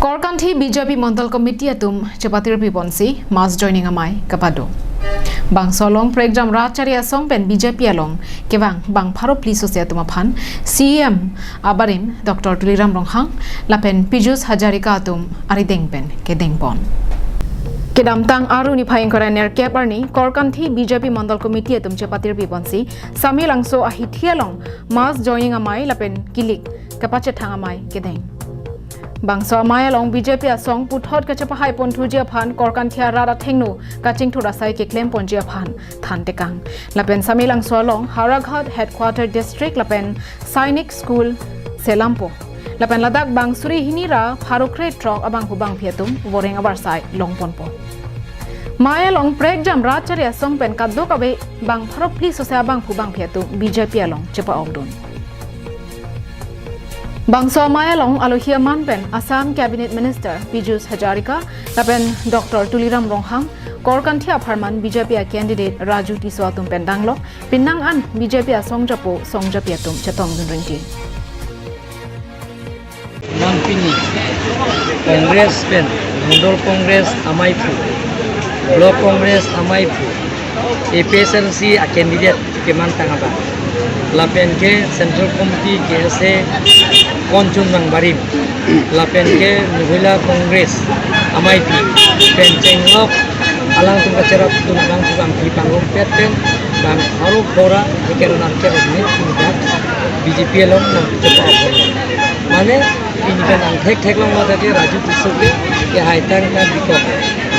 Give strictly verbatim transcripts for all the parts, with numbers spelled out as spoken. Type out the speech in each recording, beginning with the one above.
Korkanthi B J P Mandal Committee atum chepatirpi ponsi mass joining amei kapado. Bangso along prekjam rat chari asong pen B J P along kevang bang pharo phli sose atum aphan C E M abarim Doctor Tuliram Ronghang lapen Piyush Hazarika atum arideng pen kedeng pon. Kedamtang Aru niphai ingkoi ra nerkep arni Korkanthi B J P Mandal Committee atum chepatirpi ponsi Samelangso ahithi along mass joining amei lapen kilik kapachethang amei kedeng. Bangso amei along B J P asong puthot kachepahai ponthuji aphan Korkanthi arat athengno kachingthur asai keklem ponji aphan thantekang. Lapen Samelangso along Howraghat Headquarter District lapen Sainik School Selampo. Lapen ladak bang suri hini ra pharo krethrok abangphu bangphi atum voreng avarsai long ponpo. Mei along prekjam rat chari asong pen kadokave bang pharo phli sose abangphu bangphi atum B J P along chepa-okdun. Bangso amei along alohi aman pen Assam Cabinet Minister Piyush Hazarika lapen Doctor Tuliram Ronghang, Korkanthi apharman B J P a candidate Raju Tisso atum pen danglok, penang an B J P asong japo song japi atum chetongdun ringti. Nangpini Congress pen, Mandal Congress ameiphu, Block Congress ameiphu, A P H L C a candidate kemantang abang, lapen ke Central Committee K S A Konchun Rongbarim, lapen ke Mahila Congress ameipi pen chenglok alangtum kacherapdun abangphu bangphi pangrumpet pen bang pharo phli ra ingkoi ra nerkep arni ingdak B J P along nangchepa-ok. Mane pini pen angthek theklong lo tadi Raju Tisso ke, ke haitang ka bikok.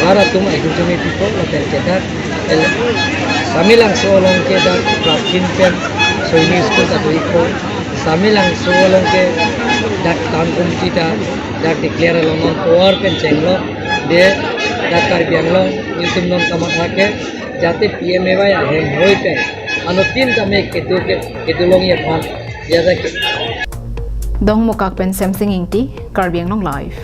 Rat atum akhun jumi bikok lapen ke dak el Samelangso along ke dak Prapkin pen Sainik School ta do-ikpo. Samelangso along ke dak town committee ta dak declare along non power pen chenglok de dak Karbi Anglong ilitum non kamatha ke jate P M A Y ahem hoi pen anuttin tame kedo ke kedo longji aphan jate ke. Dongmukak pen Semsing Ingti, Karbi Anglong Live.